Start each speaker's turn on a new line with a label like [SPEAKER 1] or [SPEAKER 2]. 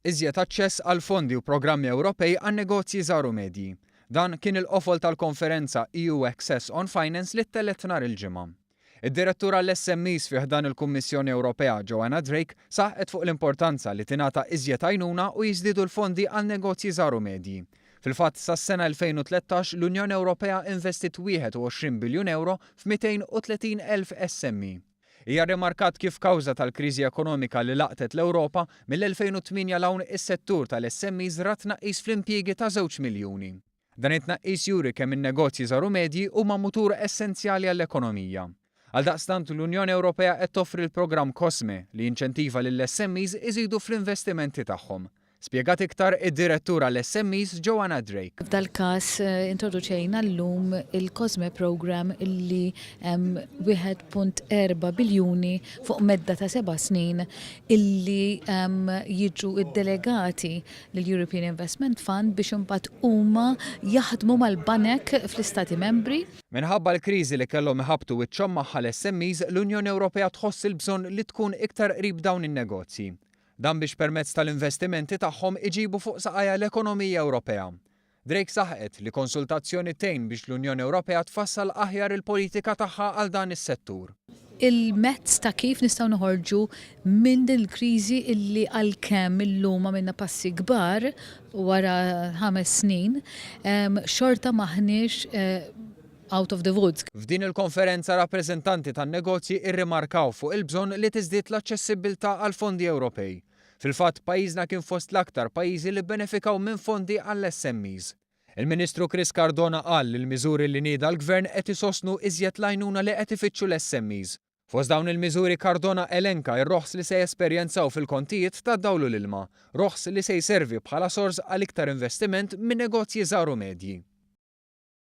[SPEAKER 1] Iżjed aċċess għal fondi u programmi Ewropej għan-negozji żgħar u medji. Dan kien il-qofol tal-konferenza EU Access on Finance li ttellgħet nhar il-Ġimgħa. Id-Direttur għall-SMEs fi ħdan il-Kummissjoni Ewropea, Joanna Drake, saħqet fuq l-importanza li tingħata iżjed għajnuna u jiżdiedu l-fondi għal negozji żgħar u medji. Fil-fatt, sas-sena 2013 l-Unjoni Ewropea investiet 21 biljun ewro f'230,000 SME. Hija rrimarkat kif kawża tal-kriżi ekonomika li laqtet l-Ewropa, mill-2008 'l hawn is-settur tal-SMEs ra tnaqqis fl-impjiegi ta' żewġ miljuni. Dan it-tnaqqis juri kemm in-negozji żgħar u medji huma mutur essenzjali għall-ekonomija. Għaldaqstant, l-Unjoni Ewropea qed toffri l-programm COSME li jinċentiva lill-SMEs iżidu fl-investimenti tagħhom. Spjegat iktar id-Direttur għall-SMEs Joanna Drake.
[SPEAKER 2] F'dal-każ introduċejna llum il-COSME Programme illi hemm 1.4 biljuni fuq medda ta' seba' snin illi jiġu ddelegati lill-European Investment Fund biex imbagħad huma jaħdmu mal-banek fl-Istati Membri.
[SPEAKER 1] Minħabba l-kriżi li kellhom iħabbtu wiċċhom magħha l-SMEs, l-Unjoni Ewropea tħoss il-bżonn li tkun iktar qrib dawn in-negozji. Dan biex permezz tal-investimenti tagħhom iġibu fuq saqajha l-ekonomija Ewropea. Drake saħqet li konsultazzjoni tgħin biex l-Unjoni Ewropea tfassal aħjar il-politika tagħha għal dan is-settur.
[SPEAKER 2] Il-mezz ta' kif nistgħu noħorġu minn din il-kriżi illi għalkemm illum għamilna passi kbar wara ħames snin, xorta m'aħniex out of the woods.
[SPEAKER 1] F'din il-konferenza rappreżentanti tan-negozji rrimarkaw fuq il-bżonn li tiżdied l-aċċessibbiltà għall-fondi Ewropej. Fil-fatt, pajjiżna kien fost l-aktar pajjiżi li bbenefikaw minn fondi għall-SMEs. Il-Ministru Chris Cardona qal li l-miżuri li nieda l-Gvern qed isostnu iżjed l-għajnuna li qed ifittxu l-SMEs. Fost dawn il-miżuri Cardona elenka r-roħs li se jesperjenzaw fil-kontijiet tad-dawl u l-ilma, roħs li se jservi bħala sors għal iktar investiment minn negozji żgħar u medji.